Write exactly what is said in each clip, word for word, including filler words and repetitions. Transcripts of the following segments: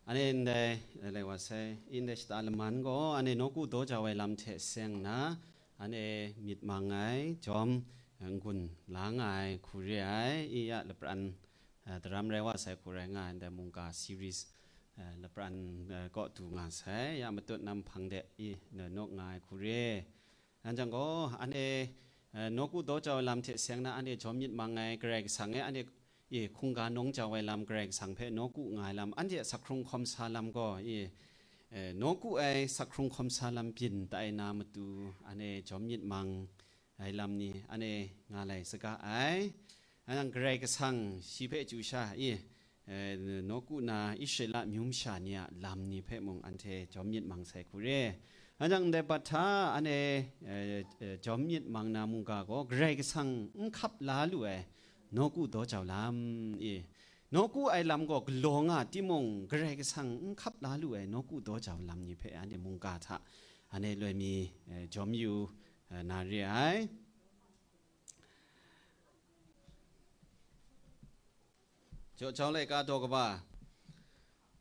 Anhte ndai, eh, lai wa sai, ndai shata laman gaw, anhte nawku daw jau ai lam hte seng nna, anhte myit mang ai, jawm, eh, n-gun la nga ai hku re ai, i ya lapran, eh, daram rai wa sai hku rai nga ai, ndai mungga series, eh, lapran, eh, kaw du nga sai, ya matut nam hpang de, i, na-, nawk nga ai hku re. Yang jang gaw, anhte, eh, nawku daw jau ai lam hte seng na, anhte jawm myit mang ai Karai Kasang e, anhte, e, hkungga nawng jau ai lam, Karai Kasang hpe nawku nga ai lam, anhte a sakhkrung hkawm sa lam gaw, e, eh, nawku ai sakhkrung hkawm sa lam byin tai na matu, anhte jawm myit mang ai lam ni, anhte nga lai saga ai. Anang Karai Kasang shi hpe chyu sha, e, eh, nawku na Israela myu masha ni a lam ni hpe mung anhte jawm myit mang sai hku re. Anang ndai bat hta, anhte, eh, eh, jawm myit mang na mungga gaw, Karai Kasang n hkap la lu ai nawku daw jau lam, e, nawku ai lam gaw galaw nga timung, Karai Kasang n hkap la lu ai nawku daw jau lam ni hpe anhte mungga hta, anhte loi mi, eh, jawm yu, eh, na re ai. Jaw jau laika daw kaba,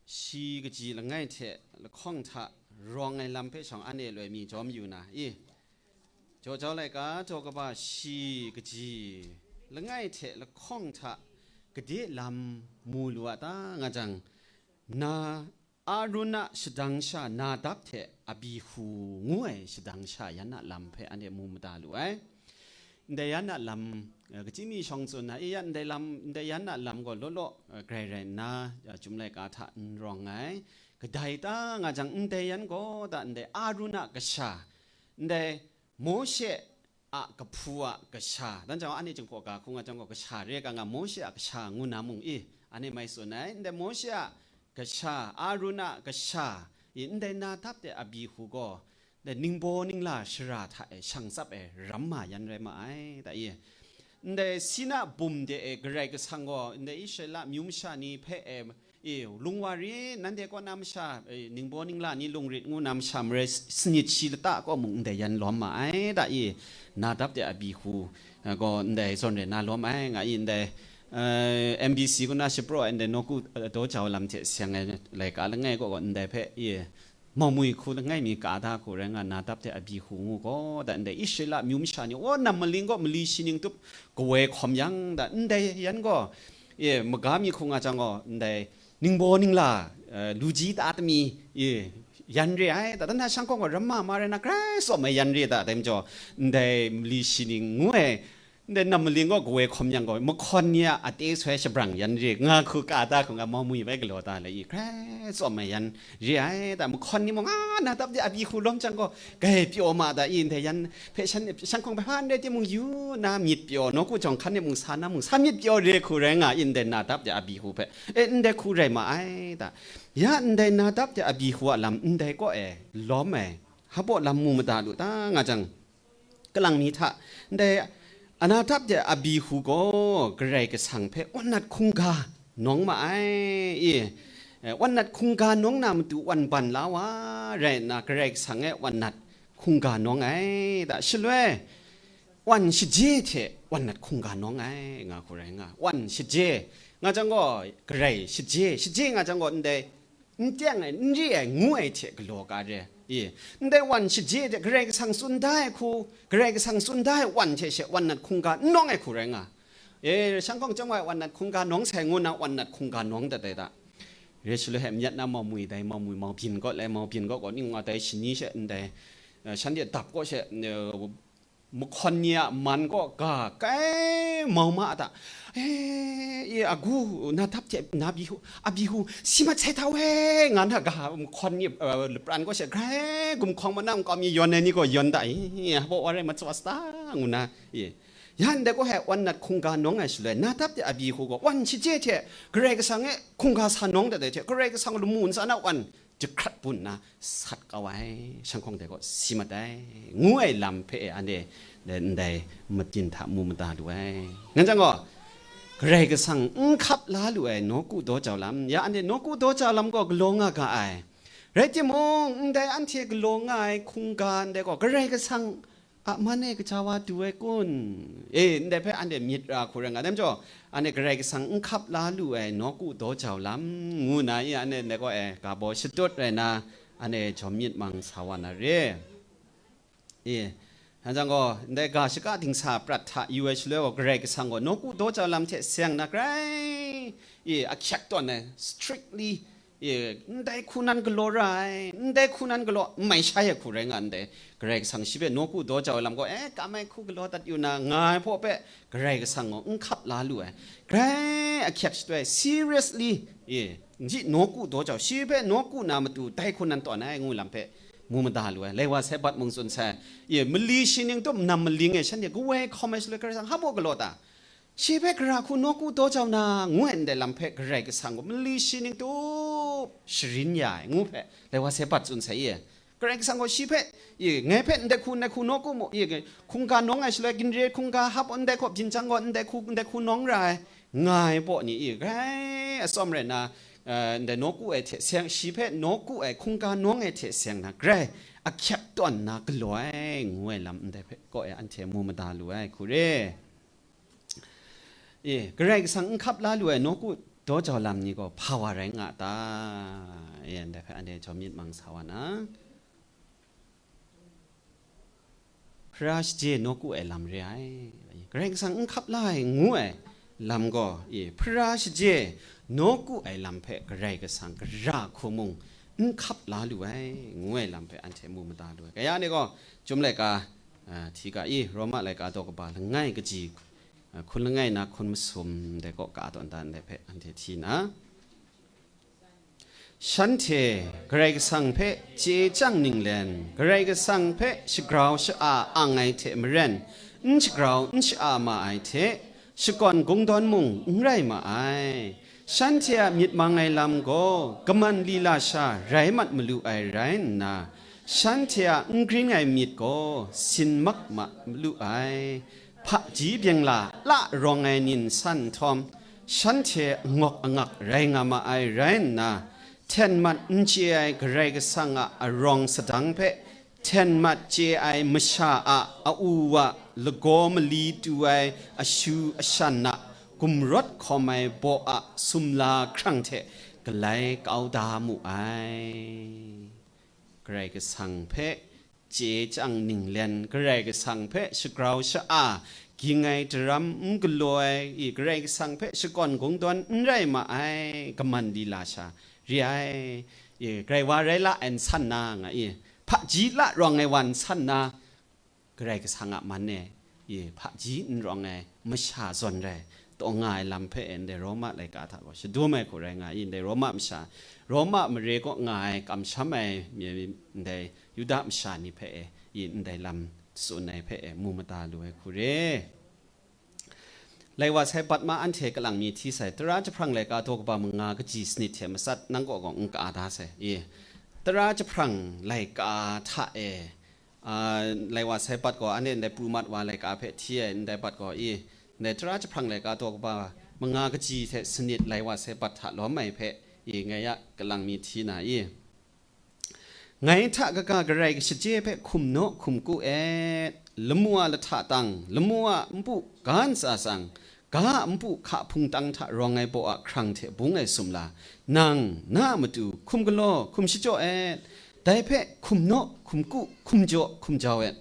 shi kaji langai hte lahkawng hta rawng ai lam hpe shawng anhte loi mi jawm yu na, i? Jaw jau laika daw kaba, shi kaji langai hte lahkawng hta gade lam mu lu a ta nga jang, na Arun a shadang sha Nadab hte Abihu ngu ai shadang sha yan a lam hpe anhte mu mada lu ai. Ndai yan a lam, eh, kachyi mi shawng tsun na, e ya ndai lam, ndai yan a lam gaw law law, eh, grai rai nna, eh, Chyum laika hta n rawng ai. Kadai ta nga jang, ndai yan gaw da ndai Arun a kasha, ndai Mawshe a kahpu a kasha, dan jang anhte jinghpaw ga hkung nga jang gaw, kasha re ga nga, Mawshe a kasha ngu na mung, i, anhte mai tsun ai. Ndai Mawshe a kasha, Arun a kasha, i, ndai Nadab de Abihu gaw, ndai ningbaw ningla shara hta e shang tsap ai ramma yan rai ma ai, da, i. Ndai Sina bum de e Karai Kasang gaw, ndai Israela myu masha ni hpe e, e, lung wa rit, nanhte kaw na masha, e, ningbaw ningla ni lung rit ngu na masha marai, s-, sanit shi lata kaw mung ndai yan lawm ma ai, da, i, Nadab de Abihu, e, gaw ndai zawn re na lawm ai, nga i, ndai, e, M B C kaw na shapraw ai, ndai nawku, e, daw jau lam hte seng ai laika langai kaw gaw ndai hpe, i, Maumwi hku langai mi ka da hku rai nga, Nadab hte Abihu ngu gaw, da ndai Israela myu masha ni, o, nam maling gaw mali shi ning tup kawoi hkawm yang, da ndai yan gaw, e, maga mi hku nga jang gaw, ndai ningbaw ningla, e, luji ta tami, e, yan re ai, da, da na shang hkawng gaw ramma ma rai na, grai tsawm ai yan re da, dai majaw, ndai mali shi ning ngu ai, Ndai nam maling gaw kawoi hkawm yang gaw, mahkawn ni a ate soi shabrang yan re, nga hku ka da hku nga, Maumwi bai galaw da le i, hkrai tsawm ai yan re ai, da mahkawn ni mung, a, Nadab de Abihu lawm jang gaw, gai pyaw ma da i, ndai yan hpe shan, shan hkawng bai hpa n rai timung, yu na myit pyaw, nawku jawng hkan e mung sa na mung, sa myit pyaw re hku rai nga i, ndai Nadab de Abihu hpe, e, ndai hku rai ma ai, da. Ya ndai Nadab de Abihu a lam ndai kaw e lawm ai, hpa baw lam mu mada lu ta nga jang, kalang mi hta, ndai Nadab de Abihu gaw Karai Kasang hpe wan nat hkungga nawng ma ai, i, e, wan nat hkungga nawng na matu wan ban la wa rai nna, Karai Kasang e wan nat hkungga nawng ai, da shaloi, wan shaje hte wan nat hkungga nawng ai, nga hku rai nga, wan shaje nga jang gaw, Karai shaje, shaje nga jang gaw, ndai n teng ai, n re ai, ngu ai hte galaw ka re. I, ndai wan shaje hte Karai Kasang tsun da ai hku, Karai Kasang tsun da ai wan hte she wan nat hkungga n nawng ai hku rai nga. E, shang hkawng chyawm wa ai wan nat hkungga nawng sai ngu na, wan nat hkungga nawng dat ai da. Re shaloi hte myat na Maumwi dai, Maumwi Maubyin kaw lai, Maubyin kaw kaw ning wa dai shani she ndai, eh, shanhte dap kaw she, eh, mahkawn ni a man kaw ga kai mau ma a ta? E, e, agu, Nadab hte Abihu, Abihu, si mat sai hta we, nga na ga, mahkawn ni, eh, lapran kaw she grai gumhkawng ma na nkau mi yawn ai ni gaw yawn da, e, hpa wa rai matswa sa ta, ngu na, e. Ya ndai gaw he wan nat hkungga nawng ai shaloi, Nadab de Abihu gaw wan shaje hte Karai Kasang e hkungga sa nawng dat ai hte, Karai Kasang lamu ntsa na wan jahkrat bun nna sat kau ai, shang hkawng dai gaw si mat ai, ngu ai lam hpe e anhte ndai mabyin hta mu mada lu ai. Ngan jang gaw, Karai Kasang n hkap la lu ai nawku daw jau lam, ya anhte nawku daw jau lam gaw galaw nga ga ai. Rai timung, ndai anhte galaw nga ai hkungga ndai gaw, Karai Kasang a man e kaja wa du ai kun? E, ndai hpe anhte myit ra hku rai nga, dai majaw, anhte Karai Kasang n hkap la lu ai nawku daw jau lam ngu na i, anhte ndai kaw e ga baw shadut rai na, anhte jawm myit mang sa wa na re. E, hkan jang gaw, ndai ga shaka dingsa prat hta yu ai shaloi gaw, Karai Kasang gaw nawku daw jau lam hte seng na grai, e, ahkyak tawn ai, strictly, e, ndai hku nan galaw ra ai, ndai hku nan galaw, n mai shai ai hku rai nga ndai. Karai Kasang shi hpe nawku daw jau ai lam gaw, e, kam ai hku galaw dat yu na, nga ai hpaw hpe, Karai Kasang gaw n hkap la lu ai. Grai ahkyak shatoi, seriously, e, nji nawku daw jau, shi hpe nawku na matu, dai hku nan tawn ai, ngu lam hpe, mu mada lu ai. Laiwa Saibat mung tsun sai, e, mali shi ning tup nam maling e, shanhte kawai hkawm ai shaloi Karai Kasang hpa mung galaw ta? Shi hpe gara hku nawku daw jau na, ngu ai ndai lam hpe Karai Kasang gaw mali shi ning tup sharin ya ai, ngu hpe Laiwa Saibat tsun sai i. Karai Kasang gaw shi hpe, i, ngai hpe ndai hku, ndai hku nawku mu, i, hkungga nawng ai shaloi, ginre hkungga hap ndai hkawp jin jang gaw, ndai hku, ndai hku nawng ra ai, nga ai baw ni, i, grai atsawm rai nna, eh, ndai nawku ai hte seng, shi hpe nawku ai hkungga nawng ai hte seng na, grai ahkyak tawn na galaw ai, ngu ai lam ndai hpe kaw e anhte mu mada lu ai, hku re. E, Karai Kasang n hkap la lu ai nawku daw jau lam ni gaw hpa wa rai nga ta? E, ndai hpe anhte jawm myit mang sa wa na. Hpara shaje nawku ai lam re ai. Karai Kasang n hkap la ai ngu ai lam gaw, e, hpara shaje nawku ai lam hpe Karai Kasang gara hku mung n hkap la lu ai, ngu ai lam hpe anhte mu mada lu ai. Kaya ni gaw, Chyum laika, a, hti ga i, Roma laika daw kaba langai kaji, a, hkun langai na hkun masum dai kaw ka tawn dan dai hpe anhte hti na, shanhte Karai Kasang hpe chye chyang ninglen, Karai Kasang hpe shagrau sha-a ang ai hte maren, n shagrau n sha-a ma ai hte, shakawn kungdawn mung n rai ma ai. Shanhte a myit mang ai lam gaw kaman lila sha rai mat malu ai rai nna, shanhte a n grin ai myit gaw sin mak ma malu ai. Hpaji byeng la la rawng ai nin san nhtawm, shanhte angawk angak rai nga ma ai rai nna, hten mat n chye ai Karai Kasang a arawng sadang hpe hten mat chye ai masha a a-u a lagaw mali tu ai ashu ashan a gumrawt hkawm ai baw a sumla hkrang hte galai kau da mu ai. Karai Kasang hpe chye chyang ninglen, Karai Kasang hpe shagrau sha-a, ging ai daram n galaw ai, i, Karai Kasang hpe shakawn kungdawn n rai ma ai, kaman lila sha re ai, i, grai wa rai la ai nsan na nga i, hpaji la rawng ai wa nsan na, Karai Kasang a man e, i, hpaji n rawng ai masha zawn rai taw nga ai lam hpe e, ndai Roma laika hta gaw shadum ai hku rai nga i, ndai Roma masha, Roma mare kaw nga ai kamsham ai, ndai Yuda masha ni hpe e, i, ndai lam tsun ai hpe e, mu mada lu ai hku re. Laiwa Saibat ma anhte kalang mi hti sai, tara jahprang laika daw kaba manga kaji sanit hte matsat nang kaw gaw n ka da sai, i, tara jahprang laika hta e, a, Laiwa Saibat gaw anhte ndai pru mat wa laika hpe hti ai, ndai bat gaw i, ndai tara jahprang laika daw kaba manga kaji hte sanit Laiwa Saibat hta lawm ai hpe i, ngai ya kalang mi hti na i, ngai hta kaga Karai kashaje hpe hkum naw hkum ku et, lamu a lahta tang, lamu a npu ga ntsa tsang, ga a npu hka hpungtang hta rawng ai baw a hkrang hte bung ai sumla, nang, na a matu, hkum galaw, hkum shachyaw et, dai hpe hkum naw, hkum ku, hkum jaw, hkum jau et.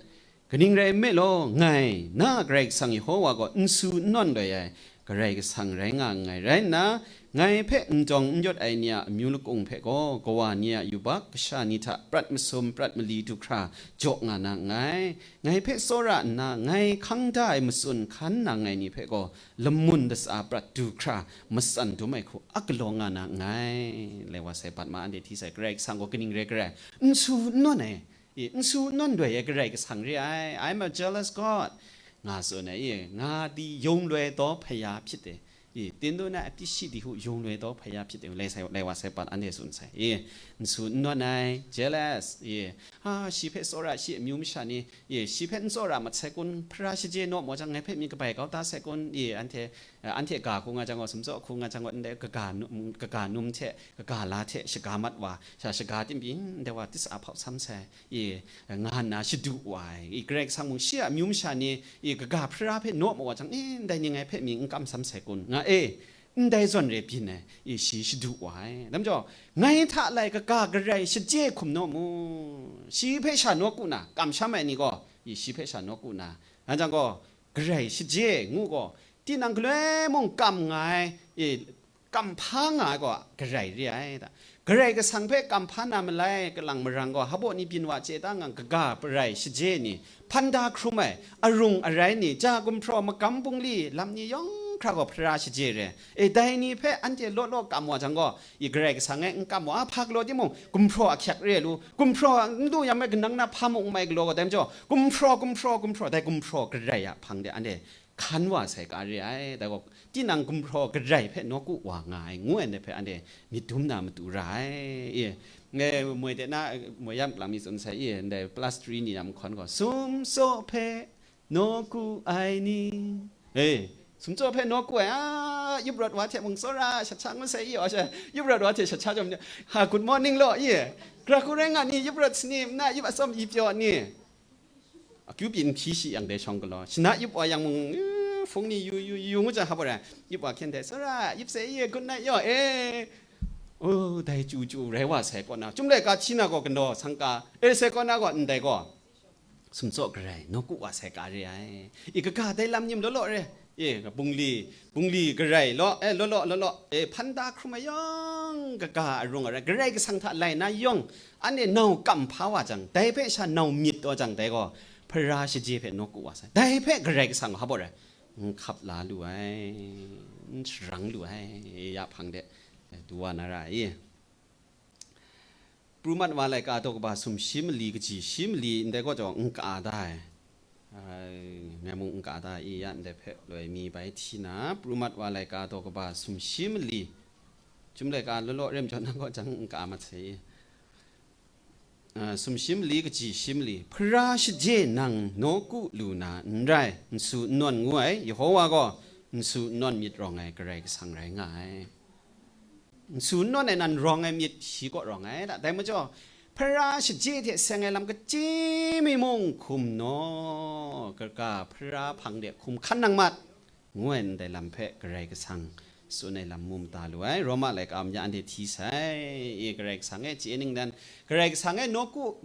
Kaning rai nme law, ngai, na a Karai Kasang Yehova gaw n su n nawn loi ai Karai Kasang rai nga nngai rai nna, ngai hpe n dawng n yawt ai ni a amyu lakung hpe gaw, kawa ni a yubak kasha ni hta prat masum, prat mali du hkra jaw nga na nngai. Ngai hpe tsawra nna, ngai hkang da ai matsun hkan nang ai ni hpe gaw, lamun latsa prat du hkra, matsan dum ai hku a galaw nga na nngai. Laiwa Saibat ma anhte hti sai, Karai Kasang gaw kaning rai garai, n su n nawn ai, e, n su n nawn doi ai Karai Kasang re ai. "I'm a jealous God," nga tsun ai, e, "Nga di yung loi daw hpaya hpyit e, e, တင်းတို့နှင့် အပြစ်ရှိသည်ဟု ယုံလွယ်သော ဘုရားဖြစ်တယ်" လဲဆိုင် လဲဝါဆိုင်ပတ် အန်ဒေးစွန်ဆိုင် e, n su n nawn ai, jealous, e, "Ha, shi hpe tsawra shi amyu masha ni, e, shi hpe n tsawra mat sai kun, hpara shaje naw maw jang, ngai hpe myit kabai kau ta sai kun, e, anhte, Eh, anhte ga hku nga jang gaw, sumtsaw hku nga jang gaw, ndai kaga num, kaga num hte, kaga la hte shaga mat wa, sha shaga tim pyi, ndai wa tisa hpau sam sai, i, nga nna shadu wa ai, i, Karai Kasang mung shi a amyu masha ni, i, kaga hpara hpe naw maw wa jang, e, ndai ni ngai hpe mi n kam sam sai kun, nga e, ndai zawn re byin ai, i, shi shadu wa ai. Dai majaw, ngai hta lai kaga garai shaje hkum naw mu, shi hpe sha nawku na, kamsham ai ni gaw, i, shi hpe sha nawku na, nga jang gaw, garai shaje ngu gaw, tinang galoi mung kam nga ai, e, kamhpa nga ai gaw garai re ai da. Garai Kasang hpe kamhpa na malai kalang marang gaw, hpaw ni byin wa chye ta ngang kaga garai shaje ni, hpan da hkrum ai, arung arai ni, ja gumhpraw magam bungli lam ni yawng hkra gaw hpara shaje re. E, dai ni hpe anhte law law kam wa jang gaw, i Karai Kasang e n kam wa, a hpa galaw timung, gumhpraw ahkyak re lu, gumhpraw n lu yang me kanang na hpa mung n mai galaw gaw, dai majaw, gumhpraw, gumhpraw, gumhpraw, dai gumhpraw garai a hpang de anhte hkan wa sai ka re ai. Dai gaw, tinang gumhpraw garai hpe nawku wa nga ai, ngu ai ndai hpe anhte myit dum na matu ra ai. I, ngai moi de na, moi yam lang mi tsun sai, i, ndai plus three ni na mahkawn gaw, sumtsaw hpe nawku ai ni. E, sumtsaw hpe nawku ai, a, yup rawt wa hte mung tsawra shat sha ngu sai, i, wa sha, yup rawt wa hte shat sha jawm, ha, good morning law, i, gara hku rai nga ni, yup rawt sani, na yup atsawm i pyaw ni. Akyu byin hpyi shi yang dai shawng galaw, shana yup wa yang mung, eh, hpung ni yu, yu, yu ngu jang hpa rai, yup wa hkyen dai, tsawra, yup sai, i, good night yaw, e. O, dai chyu chyu rai wa sai kaw na, Chyum laika hti na gaw galaw, sangka, e, sai kaw na gaw, ndai gaw, sumtsaw garai, nawku wa sai ka re ai. I kaga dai lam nyim law law re, e, bungli, bungli garai law, e, law law, law law, e, hpan da hkrum ai yawng, kaga arung arai, Karai Kasang hta lai na yawng, anhte nau kamhpa wa jang, dai hpe sha nau myit taw jang, dai gaw, hpara shaje hpe nawku wa sai. Dai hpe Karai Kasang gaw hpaw rai, n hkap la lu ai, n sharang lu ai, ya hpang de, du wa na ra i. Pru mat wa laika daw kaba sumshi mali kaji shi mali ndai gaw jaw n ka da ai. Ai, ngai mung n ka da i, ya ndai hpe loi mi bai hti na, pru mat wa laika daw kaba sumshi mali, Chyum laika law law rem jaw na gaw jang n ka mat sai i. Ah, sumshi mali kaji shi mali, hpara shaje nang nawku lu na n rai, nsu n nawn ngu ai, Yehowa gaw nsu n nawn myit rawng ai Karai Kasang rai nga ai. Nsu n nawn ai nan rawng ai myit shi kaw rawng ai da. Dai majaw, hpara shaje hte seng ai lam kaji mi mung hkum naw, kaga hpara hpang de hkum hkan nang mat, ngu ai ndai lam hpe Karai Kasang tsun ai lam mu mada lu ai. Roma laika a mya anhte hti sai, e, Karai Kasang e chye ningnan, Karai Kasang e nawku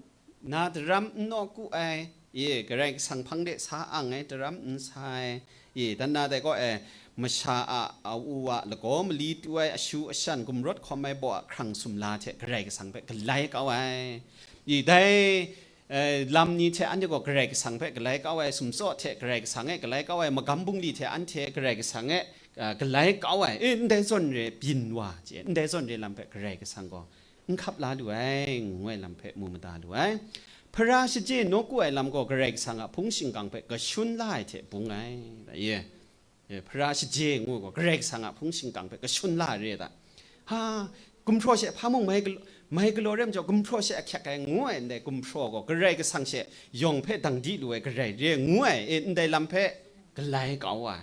na daram n nawku ai, e, Karai Kasang hpang de sa ang ai daram n sa ai, e, dan na dai kaw e, masha a, a u a lagaw mali tu ai, ashu ashan gumrawt hkawm ai baw a hkrang sumla hte Karai Kasang hpe galai kau ai, e, dai, e, lam ni hte anhte gaw Karai Kasang hpe galai kau ai, sumtsaw hte Karai Kasang e galai kau ai, magam bungli hte anhte Karai Kasang e, a, galai kau ai, e, ndai zawn re byin wa chye, ndai zawn re lam hpe Karai Kasang gaw n hkap la lu ai, ngu ai lam hpe mu mada lu ai. Hpara shaje nawku ai lam gaw Karai Kasang a hpung shingkang hpe kashun la ai hte bung ai, da ye. E, hpara shaje ngu gaw Karai Kasang a hpung shingkang hpe kashun la ai re da. Ha, gumhpraw she hpa mung mai galaw, mai galaw rem jaw, gumhpraw she ahkyak ai ngu ai ndai gumhpraw gaw Karai Kasang she yawng hpe dang di lu ai Karai re ngu ai, e, ndai lam hpe galai kau ai.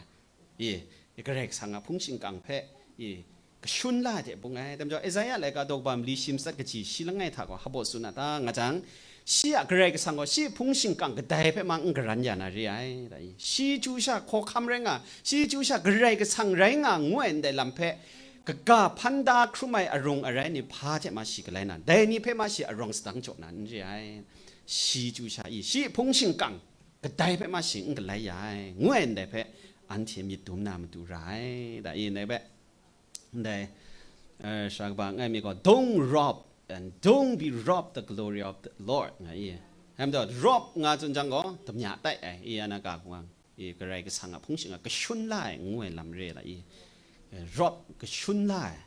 I, i Karai Kasang a hpung shingkang hpe, i, kashun la ai hte bung ai. Dai majaw, Isaiah laika daw kaba mali shi matsat kaji shi langai hta gaw hpaw tsun a ta nga jang, shi a Karai Kasang gaw shi hpung shingkang kadai hpe mang n garan ya na re ai, da i. Shi chyu sha hkawhkam rai nga, shi chyu sha Karai Kasang rai nga ngu ai ndai lam hpe, kaga hpan da hkrum ai arung arai ni hpa hte ma shi galai na, dai ni hpe ma shi arawng sadang jaw na n re ai. Shi chyu sha i, shi hpung shingkang kadai hpe ma shi n galai ya ai, ngu ai ndai hpe anhte myit dum na matu ra ai, da i ndai hpe. Ndai, eh, sha kaba ngai mi gaw, "Don't rob and don't be robbed the glory of the Lord," nga i. Hemdaw, rob nga tsun jang gaw, damya tai ai, i ana ka hkung, i Karai Kasang a hpung shingkang kashun la ai, ngu ai lam re la i. Eh, rob kashun la ai.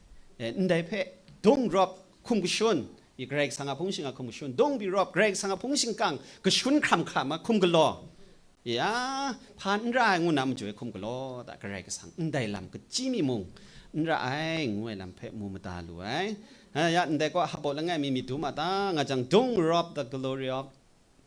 Eh, ndai hpe, "Don't rob," hkum kashun, i Karai Kasang a hpung shingkang hkum kashun, "Don't be robbed," Karai Kasang a hpung shingkang kashun hkram hkram ai hkum galaw. Ya, hpa n ra ai ngu na majoi hkum galaw, da Karai Kasang ndai lam kaji mi mung n ra ai, ngu ai lam hpe mu mada lu ai. Ha, ya, ndai gaw hpaw langai mi myit dum a ta nga jang, "Don't rob the glory of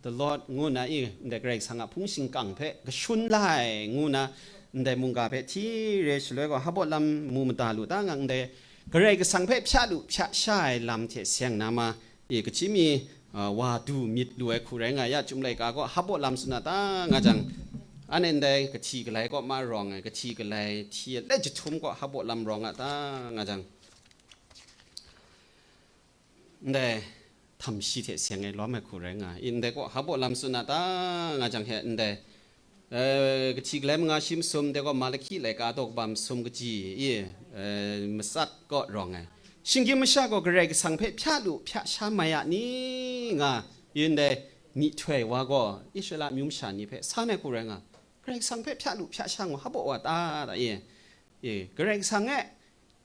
the Lord," ngu na i, ndai Karai Kasang a hpung shingkang hpe kashun la ai, ngu na, ndai mungga hpe hti re shaloi gaw, hpa baw lam mu mada lu ta nga, ndai Karai Kasang hpe hpya lu hpya sha ai lam hte seng na ma, e, kachyi mi, a, wa du myit lu ai hku rai nga ya, Chyum laika gaw hpa baw lam tsun a ta nga jang, anhte ndai kahti kalai kaw ma rawng ai, kahti kalai hti ai, let jahtum kaw hpa baw lam rawng a ta nga jang, ndai htam shi hte seng ai lawm ai hku rai nga, i, ndai kaw hpa baw lam tsun a ta nga jang he, ndai, eh, kahti kalai manga shi masum, dai gaw Malahki laika daw kaba masum kaji, i, eh, matsat kaw rawng ai. Shinggyim masha gaw Karai Kasang hpe hpya lu hpya sha mai a ni nga, i, ndai myihtoi wa gaw Israela amyu masha ni hpe san ai hku rai nga, Karai Kasang hpe hpya lu hpya sha ngu hpa baw wa ta, ta, i, i, Karai Kasang e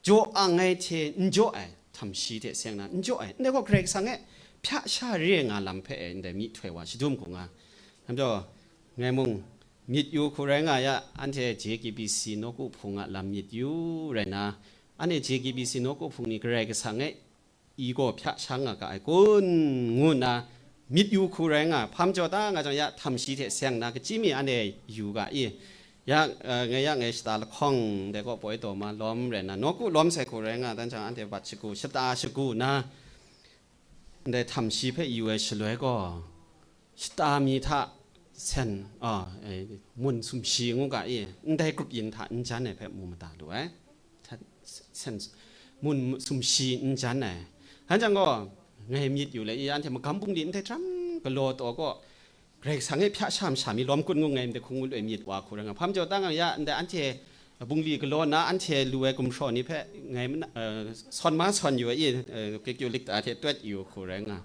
jaw ang ai hte n jaw ai, htam shi hte seng na n jaw ai, ndai gaw Karai Kasang e hpya sha re nga lam hpe e, ndai myihtoi wa shadum hku nga. Hkam jaw, ngai mung myit yu hku rai nga ya, anhte J K B C nawku hpung a lam myit yu rai na, anhte J K B C nawku hpung ni Karai Kasang e i gaw hpya sha nga ga ai kun, ngu nna myit yu hku rai nga, hpa majaw ta nga jang, ya htam shi hte seng na kachyi mi anhte yu ga i, ya, eh, ngai ya ngai shata lahkawng de kaw poi taw ma lawm rai nna, nawku lawm sai hku rai nga, dan jang anhte bat shagu, shata shagu na, ndai htam shi hpe yu ai shaloi gaw, shata mi hta sen, a, eh, mun sumshi ngu ga i, ndai grup yin hta n jan ai hpe mu mada lu ai. Hta-, sen, mun sumshi n jan ai. Hkan jang gaw, ngai myit yu le i, anhte magam bungli ndai hkram galaw taw gaw, Karai Kasang e hpya sha masha mi lawm kun ngu ngai ndai hku ngu loi myit wa hku rai nga. Hpa majaw ta nga ya, ndai anhte bungli galaw na, anhte lu ai gumhpraw ni hpe ngai mana-, eh, sawn ma sawn yu ai i, eh, Katolik ta hte tawt yu hku rai nga.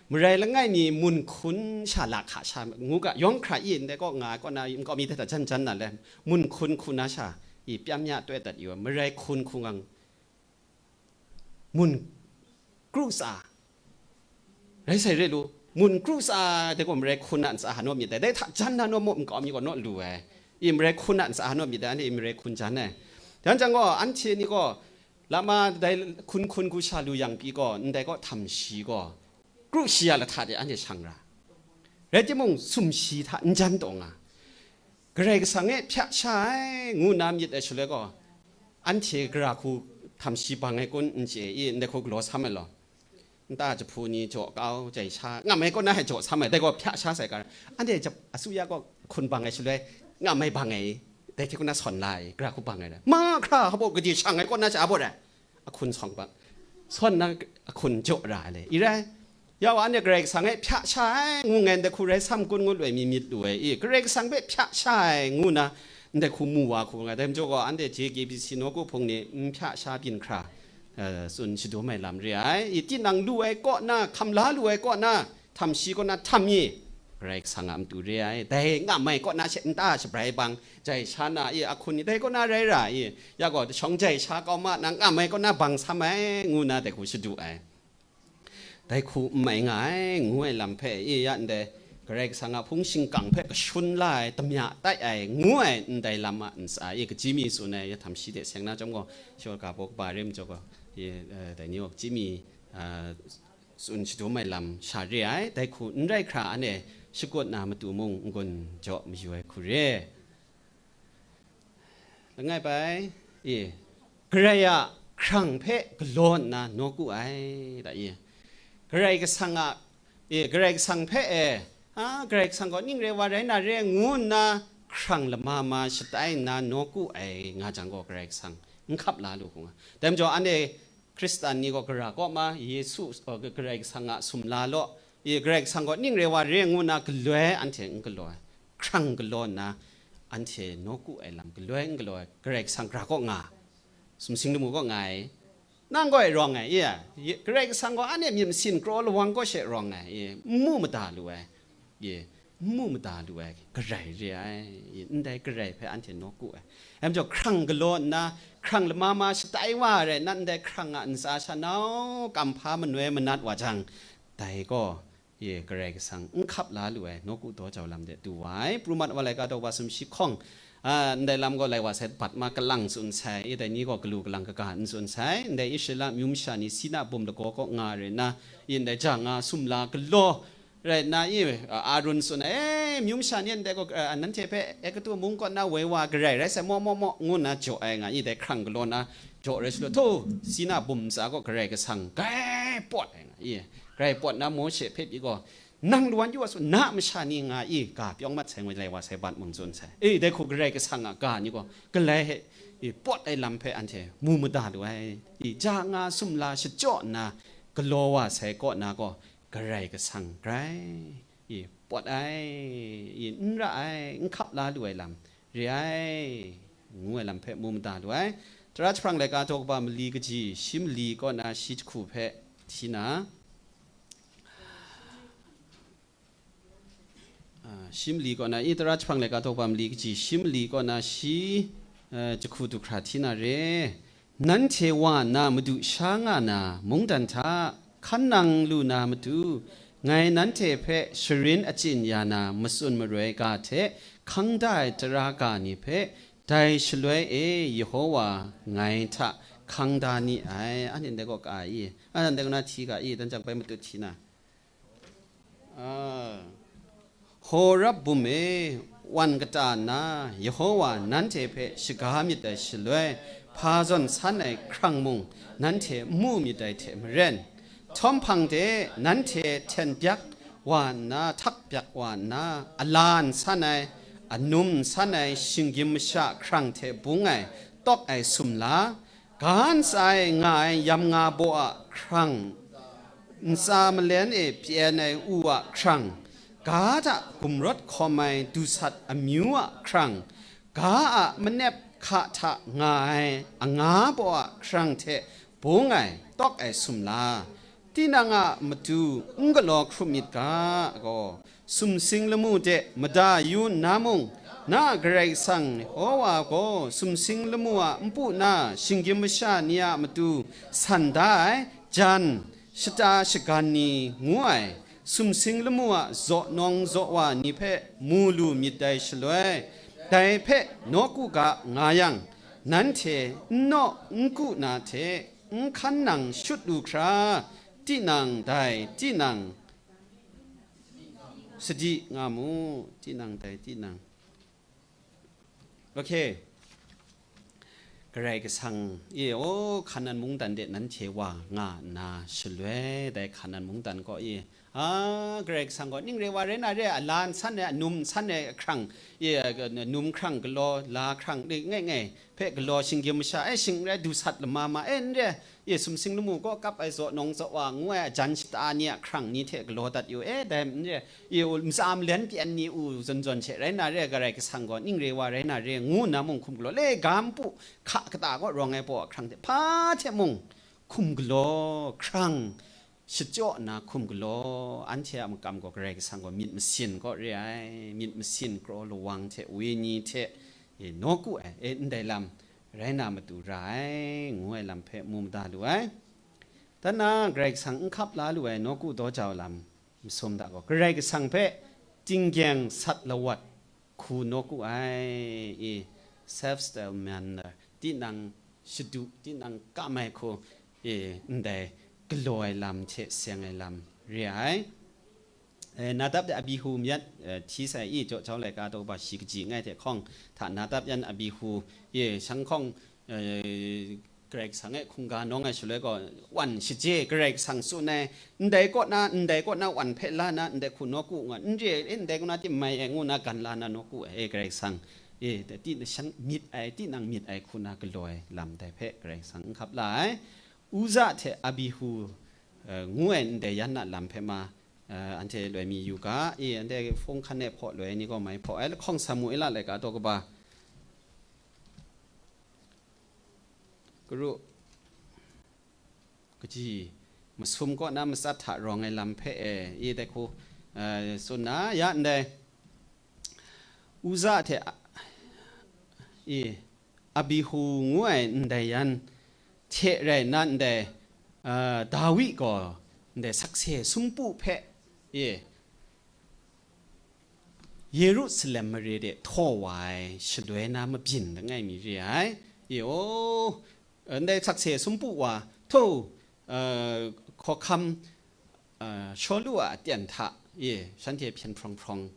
Marai langai mi mun hkun sha lahka sha ngu ga, yawng hkra i ndai kaw nga ai kaw na, nkau mi hta jan jan na le, mun hkun hku na sha i pyam ya tawt dat yu ai, marai hkun hku ngang mun kru tsa, rai sai re lu, mun kru tsa, dai gaw marai hkun a ntsa hanu myit dai, dai hta jan na naw mu nkau mi gaw naw lu ai, i marai hkun a ntsa hanu myit dai, anhte i marai hkun jan ai. Dan jang gaw, anhte ni gaw, lama dai hkun hkun hku sha lu yang pyi gaw, ndai gaw htam shi gaw, kru shi a lahta de anhte shang ra. Rai timung, sumshi hta n jan taw nga. Karai Kasang e hpya sha ai, ngu nna myit ai shaloi gaw, anhte gara hku htam shi bang ai kun n chye i, ndai hku galaw sam ai law. Nta jahpu ni jaw kau, jai sha, ngam ai kaw na e jaw sam ai, dai gaw hpya sha sai ga. Anhte jap-, asuya gaw hkun bang ai shaloi, ngam ai bang ai, dai hte kaw na sawn la ai, gara hku bang ai rai. Mahkra hpa baw gade shang ai kaw na sha a baw rai. Ahkun sawng bang, sawn na ahkun jaw ra ai le, i rai. Ya wa, anhte Karai Kasang e hpya sha ai, ngu ngai ndai hku rai sam kun ngu loi mi myit lu ai i, Karai Kasang hpe hpya sha ai, ngu na ndai hku mu wa hku nga, dai majaw gaw, anhte J K B C nawku hpung ni n hpya sha byin hkra, eh, tsun shadum ai lam re ai. I, tinang lu ai kaw na, hkam la lu ai kaw na, htam shi kaw na htam mi, Karai Kasang a matu re ai. Dai ngam ai kaw na she nta shabrai bang, jai sha na i, ahkun ni dai kaw na rai ra i, ya gaw, shawng jai sha kau ma na, ngam ai kaw na bang sam ai, ngu na dai hku shadu ai. Dai hku n mai nga ai, ngu ai lam hpe i, ya ndai Karai Kasang a hpung shingkang hpe kashun la ai, damya tai ai, ngu ai ndai lam a ntsa i, kachyi mi tsun ai, ya htam shi de seng na chyawm gaw, shaw ga baw kaba re majaw gaw, i, eh, dai ni gaw kachyi mi, ah, tsun shadum ai lam sha re ai, dai hku n rai hkra, anhte shakut na matu mung n-gun jaw mayu ai hku re. Langai bai, e, Karai a hkrang hpe galaw nna nawku ai, da i. Karai Kasang a, e, Karai Kasang hpe, e, a, Karai Kasang gaw ning re wa rai na re ngu nna hkrang lama ma shatai nna nawku ai nga jang gaw, Karai Kasang n hkap la lu hku nga. Dai majaw, anhte Hkristan ni gaw gara kaw ma, Yesu, uh, Karai Kasang a sumla law, i, Karai Kasang gaw ning re wa re ngu nna galoi anhte n galaw ai, hkrang galaw nna anhte nawku ai lam galoi n galaw ai, Karai Kasang gara kaw nga, sumsing lamu kaw nga ai, nang gaw e rawng ai, i, Karai Kasang gaw anhte myit masin kraw lawang kaw she rawng ai, i, n mu mada lu ai. Ye, n mu mada lu ai, Karai re ai, ye, ndai Karai hpe anhte nawku ai. Dai majaw, hkrang galaw nna, hkrang lama ma shatai wa rai nna, ndai hkrang a ntsa sha nau kamhpa manoi manat wa jang, dai gaw, ye, Karai Kasang n hkap la lu ai, nawku daw jau lam de du wa ai. Pru mat wa laika daw wa sumshi hkawng, a, ndai lam gaw lai wa sai, bat ma kalang tsun sai, i, dai ni gaw galu kalang kaga n tsun sai, ndai Israela myu masha ni Sina bum lagaw kaw nga rai nna, i, ndai ja nga sumla galaw, rai nna, i, Arun tsun ai, e, amyu masha ni ndai gaw, eh, nanhte hpe Egutu mung kaw na woi wa garai rai sai, maw, maw, maw, ngu nna jaw ai nga i, dai hkrang galaw na jaw rai shaloi, htaw, Sina bum ntsa gaw Karai Kasang grai pawt ai nga i, grai pawt na Mawshe hpe pyi gaw, nang lawan yu wa su, na masha ni nga i, ga pyawng mat sai, ngoi lai wa sai, bat mung tsun sai. E, dai hku Karai Kasang a ga ni gaw, galai he, e, pawt ai lam hpe anhte mu mada lu ai. I, ja nga sumla shachyaw nna galaw wa sai kaw na gaw, Karai Kasang grai, i, pawt ai, i, n ra ai, n hkap la lu ai lam re ai, ngu ai lam hpe mu mada lu ai. Tara jahprang laika daw kaba mali kaji, shi mali kaw na shi jahku hpe hti na, a, shi mali kaw na, i, Tara jahprang laika daw kaba mali kaji, shi mali kaw na shi, eh, jahku du hkra hti na re. Nanhte wa nna madu sha nga na mungdan hta hkan nang lu na matu, ngai nanhte hpe sharin achyin ya na matsun maroi ga hte hkang da ai tara ga ni hpe, dai shaloi e Yehowa ngai hta hkang da ni ai. Anhte ndai gaw ka ai i? Anhte ndai kaw na hti ga i? Dan jang bai matut hti na. Ah. Horeb bum e, wan kata nna, Yehowa nanhte hpe shaga myit ai shaloi, hpa zawn san ai hkrang mung nanhte n mu myit dai hte maren, htawm hpang de nanhte hten byak wa nna, htak byak wa nna, a la n san ai, a num n san ai shinggyim masha hkrang hte bung ai, tawk ai sumla, ga ntsa e nga ai yam nga baw a hkrang, ntsa malen e pyen ai u a hkrang, ga hta gumrawt hkawm ai dusat amyu a hkrang, ga a manep hka hta nga ai anga baw a hkrang hte bung ai, tawk ai sumla, tinang a matu n galaw hkrum myit ga gaw, sumsing lamu de mada yu nna mung, na a Karai Kasang Yehowa gaw sumsing lamu a npu na shinggyim masha ni a matu san da ai, jan, shata shagan ni ngu ai, sumsing lamu a zaw nawng zaw wa ni hpe mu lu myit dai shaloi, dai hpe nawku ga nga yang, nanhte n naw n ku na hte n hkan nang shut lu hkra, tinang dai tinang sadi nga mu, tinang dai tinang. Okay. Karai Kasang e, o, Hkanan mungdan de nanhte wa nga nna shaloi, dai Hkanan mungdan kaw e, a, Karai Kasang gaw ning re wa rai na re, a la n san ai, a num n san ai hkrang, e, num hkrang galaw, la hkrang, e, ngai ngai hpe galaw, shinggyim masha, e, shing n rai, dusat lama ma, e, n re, e, sumsing lamu kaw kap ai zaw nawng zaw wa ngu ai, a jan shata ni a hkrang ni hte galaw dat yu, e, dai n re, e, u, ntsa malen pyan ni u zawn zawn she rai na re, Karai Kasang gaw ning re wa rai na re, ngu nna mung hkum galaw, le ga npu hka kata kaw rawng ai baw a hkrang hte hpa hte mung hkum galaw, hkrang shachyaw nna hkum galaw, anhte a makam gaw Karai Kasang gaw myit masin kaw re ai, myit masin kraw lawang hte wenyi hte, e, nawku ai, e, ndai lam rai na matu ra ai, ngu ai lam hpe mu mada lu ai. Dan na Karai Kasang n hkap la lu ai nawku daw jau lam masum da gaw, Karai Kasang hpe tinggyeng sat lawat hku nawku ai, e, self style manner, tinang shadu, tinang kam ai hku, e, ndai galaw ai lam hte seng ai lam re ai. E, Nadab de Abihu myit, e, hti sai i, jaw jau laika daw kaba shi kaji ngai hte hkawng hta Nadab yan Abihu, e, shanghkawng, e, Karai Kasang e hkungga nawng ai shaloi gaw, wan shaje Karai Kasang tsun ai, ndai kaw na, ndai kaw na wan hpe la na, ndai hku nawku nga, n re, e, ndai kaw na tim mai ai ngu na gan la na nawku ai, e, Karai Kasang, e, dai ti na shan myit ai, tinang myit ai hku na galaw ai lam dai hpe Karai Kasang n hkap la ai. Uza hte Abihu, e, ngu ai ndai yan na lam hpe ma, e, anhte loi mi yu ga, e, anhte hpung hkan e hpaw loi ni gaw mai hpaw ai, lahkawng Samuela laika daw kaba karu kaji masum kaw na matsat hta rawng ai lam hpe e, i dai hku, e, tsun na ya ndai. Uza hte a-, i Abihu ngu ai ndai yan hte rai nna ndai, e, Dawi gaw ndai sakse sumpu hpe, i Yerusalem mare de htaw wa ai shaloi na mabyin langai mi re ai. E, o, ndai sakse sumpu wa, htaw, e, hkawhkam, e, Shawlu a aten hta, e, shanhte hpyen hprawng hprawng,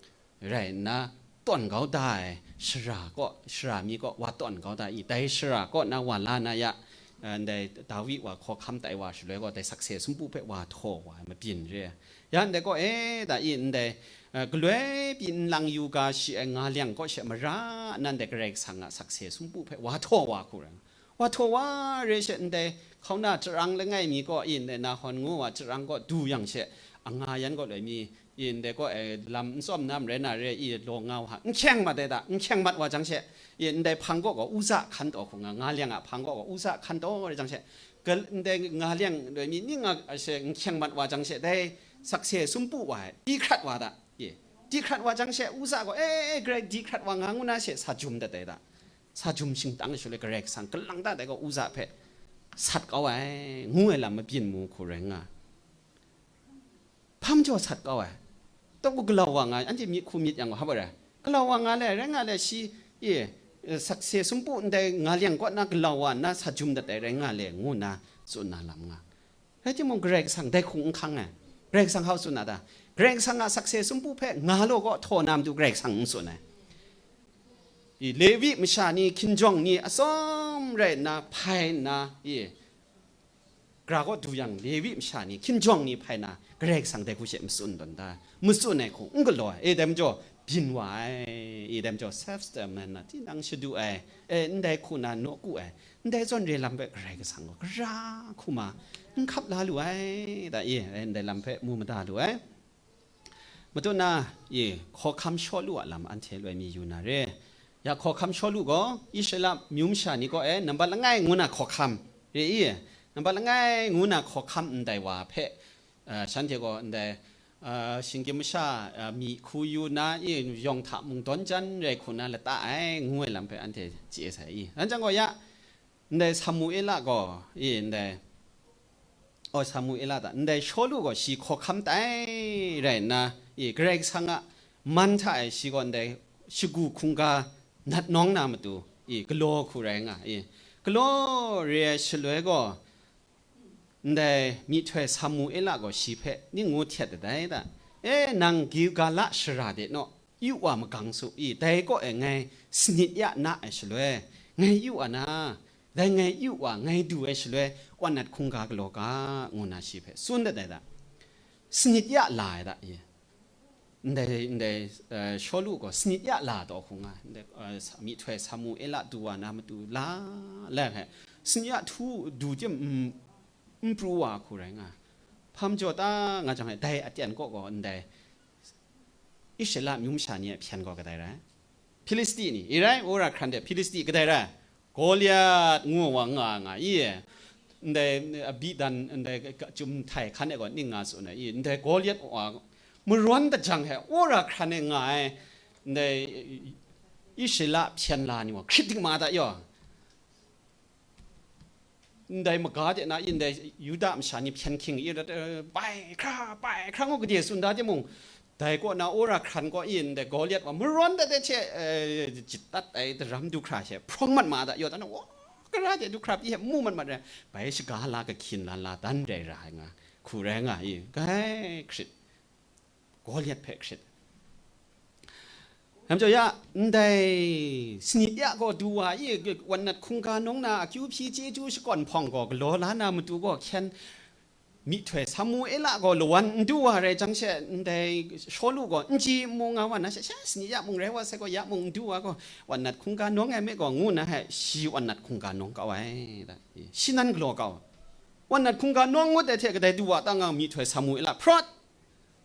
rai nna, tawn kau da ai shara kaw, shara mi kaw wa tawn kau da i, dai shara kaw na wa la na ya, eh, ndai Dawi wa hkawhkam tai wa shaloi gaw, dai sakse sumpu hpe wa htaw wa ai mabyin re. Ya ndai kaw, e, da i, ndai, eh, galoi pyi nlang yu ga shi ai nga liang kaw she mara nan dai Karai Kasang a sakse sumpu hpe wa htaw wa hku rai. Wa htaw wa re she ndai hkauna charang langai mi kaw i, ndai Nahon ngu wa charang kaw du yang she, anga yan kaw loi mi, i, ndai kaw, e, lam n tsawm na marai na re i, law nga wa, n hkyeng mat ai da, n hkyeng mat wa jang she, i, ndai hpang kaw gaw uza hkan taw hku nga, nga liang a hpang kaw gaw uza hkan taw re jang she, gal-, ndai nga liang loi mi ning a she n hkyeng mat wa jang she, dai sakse sumpu wa ai, di hkrat wa da, i, di hkrat wa jang she, uza gaw, e, e, grai di hkrat wa nga ngu na she, sa jum dat ai da. Sa jum shingtang shaloi Karai Kasang galang da dai gaw uza hpe sat kau ai, ngu ai lam mabyin mu hku rai nga. Hpa majaw sat kau ai? Tawku galau wa nga, anhte myit hku myit yang gaw, hpa rai? Galau wa nga le, rai nga le, shi, e, sakse sumpu ndai nga liang kaw na galau wa nna sa jum dat ai rai nga le, ngu nna tsun na lam nga. Rai timung, Karai Kasang dai hku n hkang ai. Karai Kasang hkau tsun na ta? Karai Kasang a sakse sumpu hpe nga law kaw htaw na matu Karai Kasang n tsun ai. I, Lewi masha ni, hkinjawng ni atsawm rai nna, hpai nna, i, gara kaw du yang, Lewi masha ni, hkinjawng ni hpai na, Karai Kasang dai hku she matsun tawn da, matsun ai hku n galaw ai. E, dai majaw, byin wa ai, e, dai majaw, self-determine na, tinang shadu ai, e, ndai hku na nawku ai, ndai zawn re lam hpe Karai Kasang gaw gara hku ma n hkap la lu ai, da, e, ndai lam hpe mu mada lu ai. Matu na, i, hkawhkam Shawlu a lam anhte loi mi yu na re. Ya hkawhkam Shawlu gaw Israela myu masha ni kaw e nambat langai ngu na hkawhkam re i, nambat langai ngu na hkawhkam ndai wa hpe, eh, shanhte gaw ndai, eh, shinggyim masha, eh, myi hku yu na i, yawng hta mung dawn jan rai hku na lata ai ngu ai lam hpe anhte chye sai i. Anhte gaw ya, ndai Samuela gaw, i, ndai, o, Samuela ta, ndai Shawlu gaw shi hkawhkam tai rai nna, i, Karai Kasang a man hta e shi gaw ndai shagu hkungga nat nawng na matu, i, galaw hku rai nga, i, galaw re ai shaloi gaw, ndai myihtoi Samuela gaw shi hpe ning ngu htet dat ai da, E, nang Gilgala shara de naw, yu wa magang su i, dai kaw e ngai sanit ya na ai shaloi, ngai yu wa na, dai ngai yu wa, ngai du ai shaloi, wan nat hkungga galaw ga, ngu na shi hpe tsun dat ai da. Sanit ya la ai da, i. Ndai, ndai, eh, Shawlu gaw sanit ya la taw hku nga, ndai, eh, sa-, myihtoi Samuela du wa na matu la, la hpe, sanit ya htu du tim n, n pru wa hku rai nga. Hpa majaw ta nga jang e, dai aten kaw gaw ndai Israela myu masha ni a hpyen gaw kadai rai? Hpilisti ni, i rai, wora hkran de Hpilisti kadai rai? Goliat ngu wa nga nga i, ndai abidan, ndai chyum htai hkan e gaw ning nga tsun ai i, ndai Goliat wa marawn da jang he, wora hkran e nga ai, ndai Israela hpyen la ni wa hkrit ding ma ta yaw. Ndai maga de na i, ndai Yuda masha ni hpyen hking i, eh, bai hkra, bai hkra ngu gade tsun da timung, dai kaw na wora hkran kaw i, ndai Goliat wa marawn dat ai hte, eh, jit dat ai daram du hkra she, hprawng mat ma da, yaw dan, wa, gara de du hkra pyi he mu mat mat rai, bai shaga la kahkyin la la dan rai ra ai nga, hku rai nga i, gai hkrit. Goliat hpe hkrit. Namjaw ya, ndai sanit ya gaw du wa i, wan nat hkungga nawng na akyu hpyi chyeju shakawn hpawng gaw galaw la na matu gaw hkyen myihtoi Samuela gaw lawan n du wa rai jang she, ndai Shawlu gaw n ji n mu nga wa na she, she sanit ya mung rai wa sai gaw, ya mung n du wa gaw, wan nat hkungga nawng ai me gaw, ngu na he, shi wan nat hkungga nawng kau ai, da, shi nan galaw kau. Wan nat hkungga nawng ngut ai hte kadai du wa ta nga myihtoi Samuela hprawt.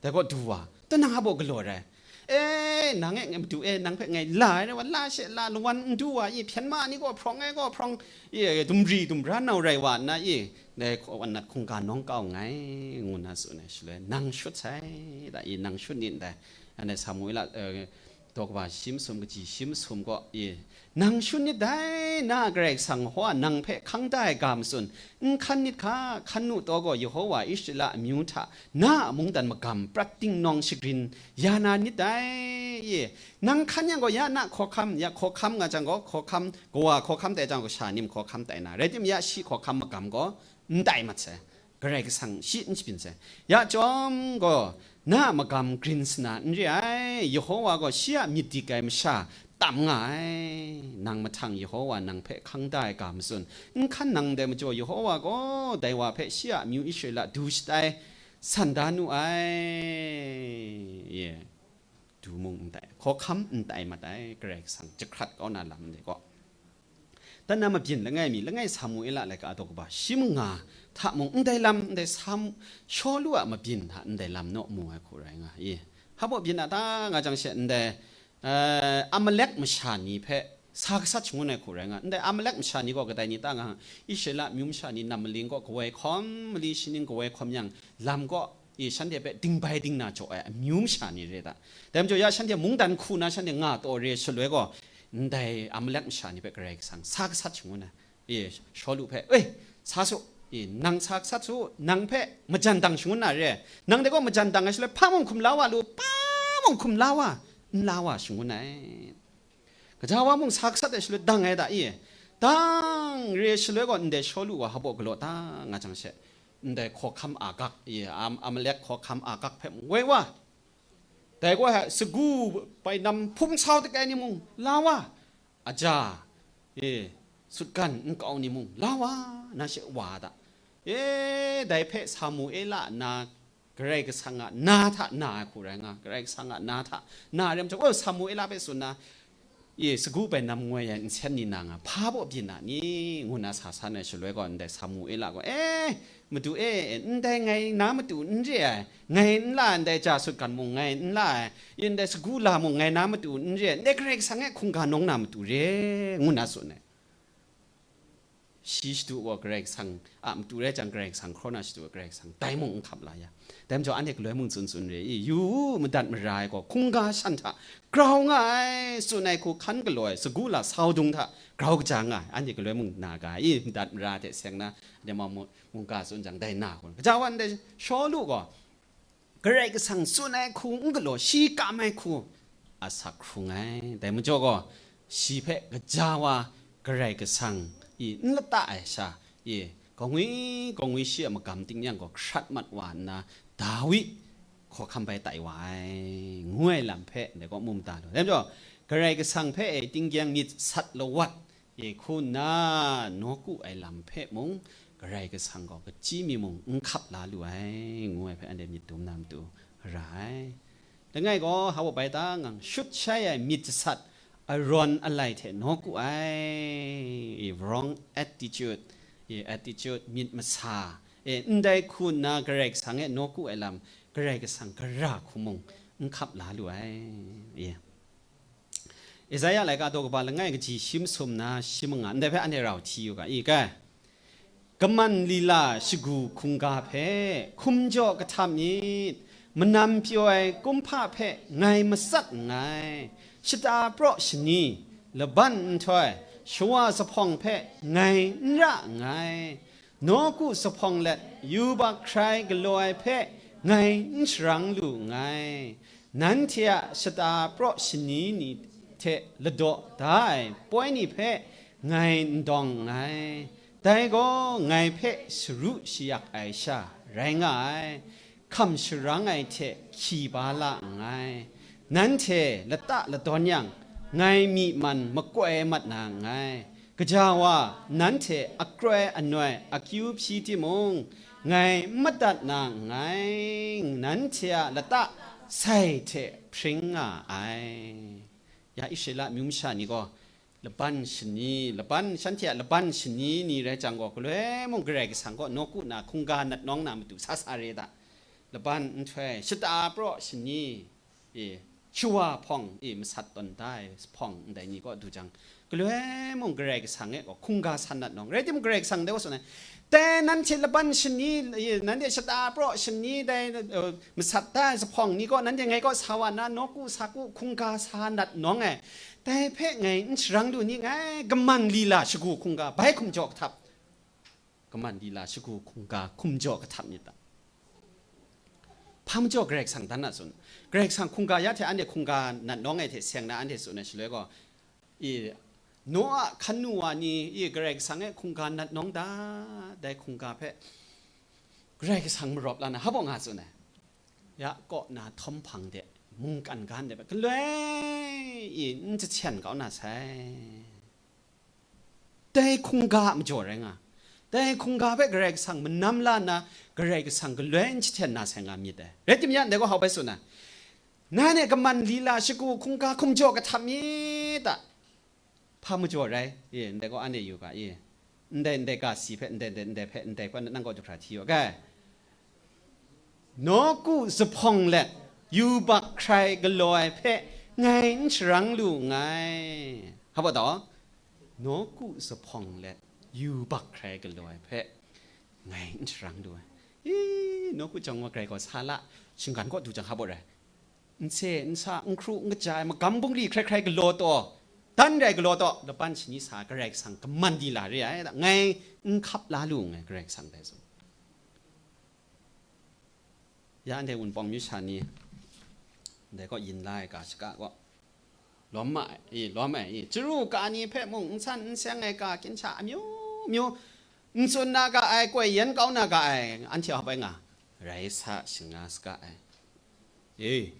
Dai gaw du wa, "Tinang a baw galaw rai? E, nang e ngai madu e, nang hpe ngai la ai rai wa, la she la, lawan n du wa i, hpyen ma ni gaw hprawng ai gaw hprawng, i, dumri dumra nau rai wa nna i, dai hkaw wan nat hkungga nawng kau nngai," ngu na tsun ai shaloi, "Nang shut sai, da i, nang shut nit ndai." Anhte Samuela, eh, daw kaba shi masum, kaji shi masum gaw, i, "Nang shut nit dai, na a Karai Kasang hkaw a nang hpe hkang da ai ga matsun, n hkan nit hka, hkan nu taw gaw, Yehova Israela amyu hta na a mungdan magam prat ding nawng shagrin ya na nit dai, i, nang hkan yang gaw, ya na hkawhkam, ya hkawhkam nga jang gaw, hkawhkam, kawa hkawhkam tai jang gaw, sha nim hkawhkam tai na, rai timung, ya shi hkawhkam magam gaw n tai mat sai." Karai Kasang shi n shabyin sai. Ya chyawm gaw, na a magam grin sana n re ai, Yehowa gaw shi a myit dik ai masha tam nga ai. Nang mahtang Yehowa nang hpe hkang da ai ga matsun, n hkan nang ndai majaw, Yehowa gaw dai wa hpe shi a amyu Israela du shatai san da nu ai. Ye. Du mung n tai, hkawhkam n tai mat ai, Karai Kasang jahkrat kau na lam de gaw. Dan na mabyin langai mi, langai Samuela laika daw kaba shi manga hta mung ndai lam, ndai Sam, Shawlu a mabyin hta ndai lam naw mu ai hku rai nga i. Hpa baw byin a ta nga jang she ndai, eh, Amalek masha ni hpe sa gasat shangun ai hku rai nga. Ndai Amalek masha ni gaw kadai ni ta nga, Israela amyu masha ni nam maling gaw kawai hkawm, mali shaning kawai hkawm yang, lam gaw, e, shanhte hpe dingbai dingna jaw ai amyu masha ni re da. Dai majaw ya shanhte mungdan hku na shanhte nga taw re shaloi gaw, ndai Amalek masha ni hpe Karai Kasang sa gasat shangun ai. E, Shawlu hpe, "Oi, sa su, e, nang sa gasat su, nang hpe majan dang shangun na re. Nang de gaw majan dang ai shaloi, hpa mung hkum la wa lu, hpa mung hkum la wa, n la wa shangun ai. Gaja wa mung sa gasat ai shaloi dang ai da i." Dang re shaloi gaw, ndai Shawlu wa hpa baw galaw ta nga jang she, ndai hkawhkam Agag, i, Am-, Amalek hkawhkam Agag hpe mung woi wa. Dai gaw hpe sagu bai nam hpung sau dik ai ni mung la wa, aja, e, sutgan nkau ni mung la wa, na she wa da. E, dai hpe Samuela na Karai Kasang a na hta na ai hku rai nga, Karai Kasang a na hta na rem chyawm, oh, Samuela hpe tsun na, e, sagu bai nam ngoi ai nsen ni na nga, hpa baw byin a ni? Ngu na sa san ai shaloi gaw, ndai Samuela gaw, "E, Madu e, ndai ngai na matu n re ai, ngai n la ai, ndai ja sutgan mung ngai n la ai, ndai sagu la mung ngai na matu n re ai, ndai Karai Kasang e hkungga nawng na matu re," ngu na tsun ai. Shi shadu gaw Karai Kasang a matu rai jang, Karai Kasang hkraw na shadu, Karai Kasang dai mung n hkap la ya. Dai majaw anhte galoi mung tsun tsun re i, yu u, madat mara ai gaw hkungga shan hta grau nga ai, tsun ai hku hkan galaw ai sagu la sau dung hta grau kaja nga ai, anhte galoi mung na ga i, madat mara hte seng na, anhte ma mu-, mungga tsun jang dai na hku. Kaja wan dai Shawlu gaw, Karai Kasang tsun ai hku n galaw, shi kam ai hku asak hkrung ai. Dai majaw gaw, shi hpe gaja wa Karai Kasang i n lata ai sha, i, kangwi kangwi shi a magam ting yang gaw hkrat mat wa nna, Dawi hkawhkam bai tai wa ai, ngu ai lam hpe ndai gaw mu mada lu. Dai majaw, Karai Kasang hpe e tinggyeng myit sat lawat, e hku nna nawku ai lam hpe mung, Karai Kasang gaw kachyi mi mung n hkap la lu ai, ngu ai hpe anhte myit dum na matu ra ai. Langai gaw, hpa baw bai ta ngang shut shai ai myit jasat, arawn alai hte nawku ai, e, wrong attitude, e, attitude, myit masa, e, ndai hku nna Karai Kasang e nawku ai lam, Karai Kasang gara hku mung n hkap la lu ai, e. Isaya laika daw kaba langai kaji shi masum na shi manga, ndai hpe anhte rau hti yu ga, i, kai. Kaman lila shagu hkungga hpe hkum jaw kahtap myit, manam pyaw ai kumhpa hpe ngai matsat nngai, shata praw shani, laban nhtoi, shawa zuphpawng hpe ngai n ra nngai, nawku zuphpawng let yubak hkrai galaw ai hpe ngai n sharang lu nngai. Nanhte a shata praw shani ni hte ladaw da ai poi ni hpe ngai n dawng nngai. Dai gaw ngai hpe sharu shayak ai sha rai nga ai, hkam sharang ai hte hkyi ba la nngai. Nanhte lata ladawn yang, ngai myi man makoi mat na nngai. Gaja wa, nanhte akroi anoi akyu hpyi timung, ngai n madat na nngai, nanhte a lata sai hte hpring nga ai. Ya Israela amyu masha ni gaw, laban shani, laban, shanhte a laban shani ni rai jang gaw, galoi mung Karai Kasang kaw nawku na hkungga nat nawng na matu sa sa re da. Laban nhtoi, shata praw shani, e, shawa hpawng, e, masat tawn da ai hpawng ndai ni kaw du jang, galoi mung Karai Kasang e gaw hkungga san nat nawng. Rai timung, Karai Kasang dai wa tsun ai, dai nanhte laban shani, e, nanhte shata praw shani dai, e, masat da ai zuphpawng ni kaw nanhte ngai kaw sa wa na, nawku saku hkungga sa nat nawng ai, dai hpe ngai n sharang lu ni nngai, kaman lila shagu hkungga bai hkum jaw kahtap. Kaman lila shagu hkungga hkum jaw kahtap myit ta. Hpa majaw Karai Kasang dan a tsun. Karai Kasang hkungga ya hte anhte hkungga nat nawng ai hte seng na anhte tsun ai shaloi gaw, i, Noa hkan nu wa ni, i, Karai Kasang e hkungga nat nawng da, dai hkungga hpe, Karai Kasang marawp la na, hpa baw nga tsun ai? Ya kaw na htawm hpang de, mungkan gan de hpe galoi i n jahten kau na sai. Dai hkungga a majaw rai nga, dai hkungga hpe Karai Kasang manam la nna, Karai Kasang galoi n jahten na sai nga myit dai. Rai timung, ya ndai gaw hpa baw tsun ai? Nanhte kaman lila shagu hkungga hkum jaw kahtap myit ta? Hpa majaw rai? E, ndai gaw anhte yu ga e. Ndai, ndai ga si hpe, ndai, ndai, ndai hpe, ndai gaw nang kaw du hkra hti yu ga. Nawku zuphpawng let yubak hkrai galaw ai hpe ngai n sharang lu nngai. Hpa baw taw? Nawku zuphpawng let yubak hkrai galaw ai hpe ngai n sharang lu ai. I, nawku jawng wa grai gaw sa la, shinggan kaw du jang hpa baw rai? N se, n sa, n hkru, n kaja ai magam bungli hkrai hkrai galaw taw, dan rai galaw taw, laban shani sa Karai Kasang kaman di la re ai, ngai n hkap la lu nngai, Karai Kasang dai tsun. Ya anhte Wunpawng myu sha ni, ndai kaw yin la ai ga shaka gaw, lawm ma ai, i, lawm ai, i, chyaru ka ni hpe mung n san n seng ai ga ginhta amyu myu, n tsun na ga ai, koi yen kau na ga ai, anhte hpa baw nga, rai sa, shinga saga ai. E,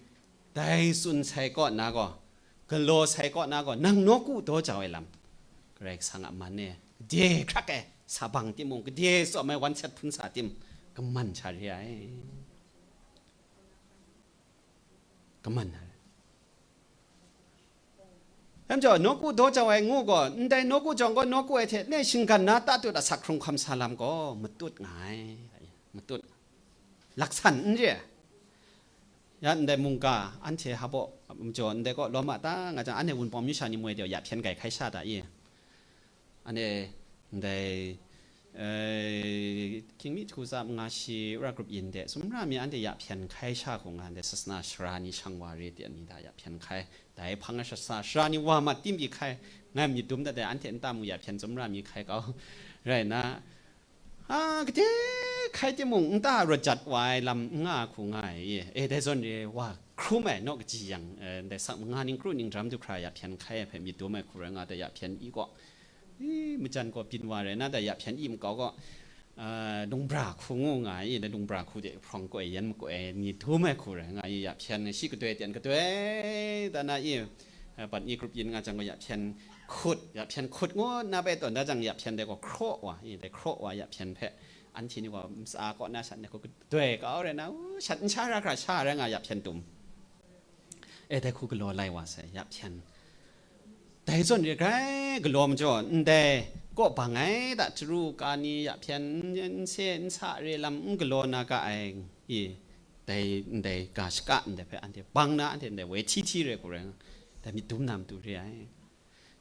dai tsun sai kaw na gaw, galaw sai kaw na gaw, nang nawku daw jau ai lam, Karai Kasang a man e, gade hkrak ai, sa bang timung, gade tsawm ai wan sat hpun sa tim, kaman sha re ai. Kaman ai. Dai majaw, nawku daw jau ai ngu gaw, ndai nawku jawng gaw, nawku ai hte ne shinggan na tatut asak hkrung hkawm sa lam gaw matut nga ai, matut. Laksan n re ai. Ya ndai mungga, anhte hpa baw majaw, ndai kaw lawm a ta nga jang, anhte Wunpawng myu sha ni moi de ya hpyen grai hkai sha ta i? Anhte ndai, eh, hkying mi jahku tsa manga shi wora grup yin de, sumra mi anhte ya hpyen hkai sha hku nga, ndai sasana sara ni shang wa re de ni da ya hpyen hkai, dai hpang a sasa sara ni wa mat tim pyi hkai, ngai myit dum dat ai, anhte nta mung ya hpyen sumra mi hkai kau rai na, a, gade hkai timung, nta rawt jat wa ai lam n nga hku nga ai, e, dai zawn re, wa hkrum ai, naw kaji yang, eh, ndai sak manga ning kru ning ram du hkra ya hpyen hkai ai hpe myit dum ai hku rai nga, dai ya hpyen i gaw, i, majan gaw byin wa rai na, dai ya hpyen i makau gaw, ah, lungbra hku ngu nga i, dai lungbra hku de hprawng koi yen makoi ni dum ai hku rai nga i, ya hpyen shi kadoi ten kadoi, dan na i, eh, bat ni grup yin nga jang gaw, ya hpyen hkut, ya hpyen hkut ngu nna bai tawn da jang, ya hpyen dai gaw hkraw wa i, dai hkraw wa ya hpyen hpe, anhte ni gaw ntsa kaw na shat ni hku kadoi kau rai na, u, shat n sha ra hkra sha rai nga, ya hpyen tum. E, dai hku galaw lai wa sai, ya hpyen. Dai zawn re grai galaw majaw, ndai kaw bang ai da, chyaru ka ni ya hpyen n se n sa re lam n galaw na ga ai, i, dai ndai ga shaka ndai hpe anhte bang na, anhte ndai woi hti hti re hku rai nga, dai myit dum na matu re ai.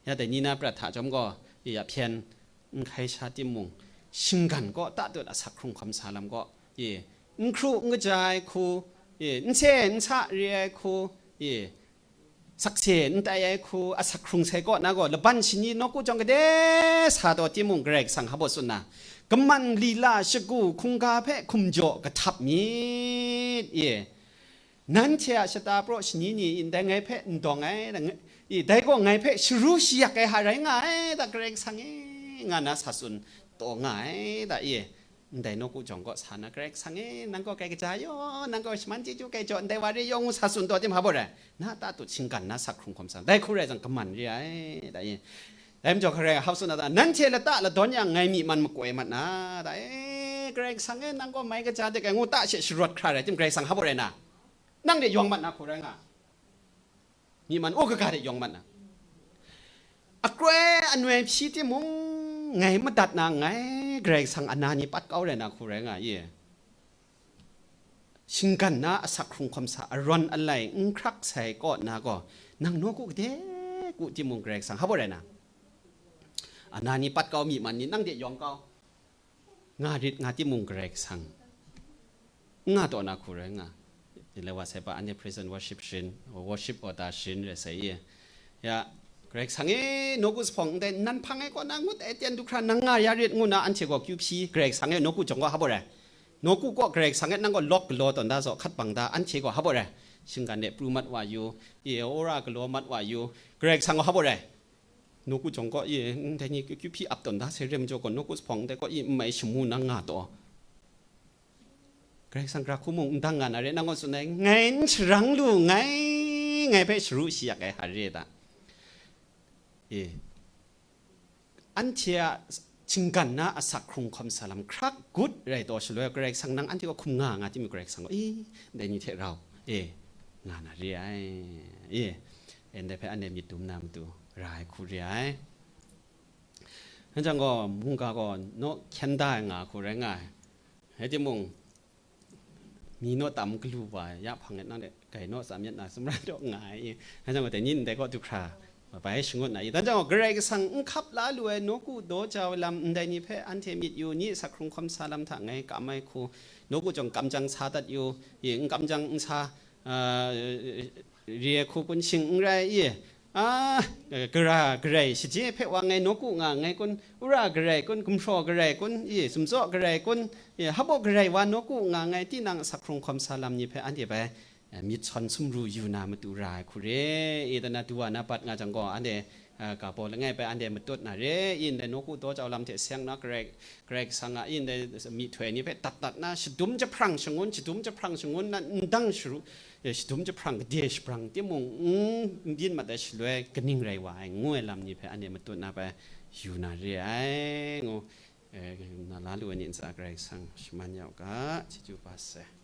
Ya dai ni na prat hta chyawm gaw, i, ya hpyen n hkai sha timung, shinggan kaw tatut asak hkrung hkawm sa lam gaw, i, n hkru n kaja ai hku, i, n se n sa re ai hku, i, sakse n tai ai hku, asak hkrung sai kaw na gaw, laban shani nawku jawng gade sa taw timung, Karai Kasang hpa baw tsun na, kaman lila shagu hkungga hpe hkum jaw kahtap myit, i, nanhte a shata praw shani ni ndai ngai hpe n dawng ai, i, dai gaw ngai hpe sharu shayak ai hta rai nga ai da, Karai Kasang e, nga na sa tsun taw nga ai da, i, ndai nawku jawng kaw sa na, Karai Kasang e, nang gaw grai kaja yaw, nang gaw shaman chyeju grai jaw, ndai wa re yaw ngu sa tsun taw tim hpa baw rai, na tatut shinggan na sak hkrung hkawm sa, dai hku rai jang kaman re ai da, i. Dai majaw hkrai hau tsun na ta, nanhte lata ladawn yang ngai myi man makoi mat na, da, e, Karai Kasang e, nang gaw mai kaja de ai ngu ta she sharawt hkra rai tim, Karai Kasang hpa baw rai na, nang de yawng mat na hku rai nga. Myi man u kaga de yawng mat na, akroi anoi hpyi timung, ngai madat na nngai, Karai Kasang a na ni pat kau rai na hku rai nga i. Shinggan na asak hkrung hkawm sa, arawn alai n hkrak sai kaw na gaw, nang nawku gade ku timung, Karai Kasang hpa baw rai na, a na ni pat kau, myi man ni nang de yawng kau. Nga rit nga timung, Karai Kasang n nga taw na hku rai nga. Ni lai wa sai pa, anhte praise and worship sharin, worship order sharin rai sai i. Ya, Karai Kasang e, nawku zuphpawng ndai nan hpang ai kaw na ngut ai ten du hkra nang nga ya rit ngu na, anhte gaw kyu hpyi, Karai Kasang e, nawku jawng gaw hpa baw rai. Nawku kaw Karai Kasang e, nang gaw lawk galaw tawn da zaw, hkat bang da, anhte gaw hpa baw rai. Shinggan de pru mat wa yu, i, wora galaw mat wa yu, Karai Kasang gaw hpa baw rai. Nawku jawng kaw i, ndai ni kyu hpyi ap tawn da sai re majaw gaw, nawku zuphpawng ndai kaw i, n mai shamu nang nga taw. Karai Kasang gara hku mung n dang nga na re, nang gaw tsun ai, ngai n sharang lu nngai, ngai hpe sharu shayak ai hare da. E, anhte a hkinggan na asak hkrung hkawm sa lam hkrak gut rai taw shaloi, Karai Kasang nang anhte kaw hkum nga nga timung, Karai Kasang gaw, e, ndai ni hte rau, e, nga na re ai, e, e, ndai hpe anhte myit dum na matu ra ai hku re ai. Anhte gaw mungga gaw naw hkyen da ai nga hku rai nga ai. Rai timung, mi naw tam galu wa ai, ya hpang e nang de gai naw tsam yet na, sumra daw nga ai, i. Anhte gaw dai ni ndai kaw du hkra bai shangut na, i. Dan jang gaw, Karai Kasang n hkap la lu ai nawku daw jau ai lam ndai ni hpe anhte myit yu, ni asak hkrung hkawm sa lam hta ngai kam ai hku, nawku jawng kamjang sa dat yu, i, n kamjang n sa, a, re ai hku kun shing n rai, i, a, gara garai shaje hpe wa ngai nawku nga nngai kun, wora garai kun, gumhpraw garai kun, i, sumtsaw garai kun, i, hpaw garai wa nawku nga nngai, tinang asak hkrung hkawm sa lam ni hpe anhte bai, e, myit sawn sumru yu na matu ra ai hku re, i, dan na du wa na bat nga jang gaw, anhte, e, ga baw langai bai anhte matut na re, i, ndai nawku daw jau lam hte seng na garai, Karai Kasang a, i, ndai myihtoi ni hpe dat dat na, shadum jahprang shangun, shadum jahprang shangun na, ndang sharu, e, shadum jahprang gade shabrang timung, n, n byin mat ai shaloi kaning rai wa ai, ngu ai lam ni hpe anhte matut na bai yu na re ai, ngu, e, na la lu ai ni ntsa Karai Kasang shaman ya u ga, chyeju ba sai.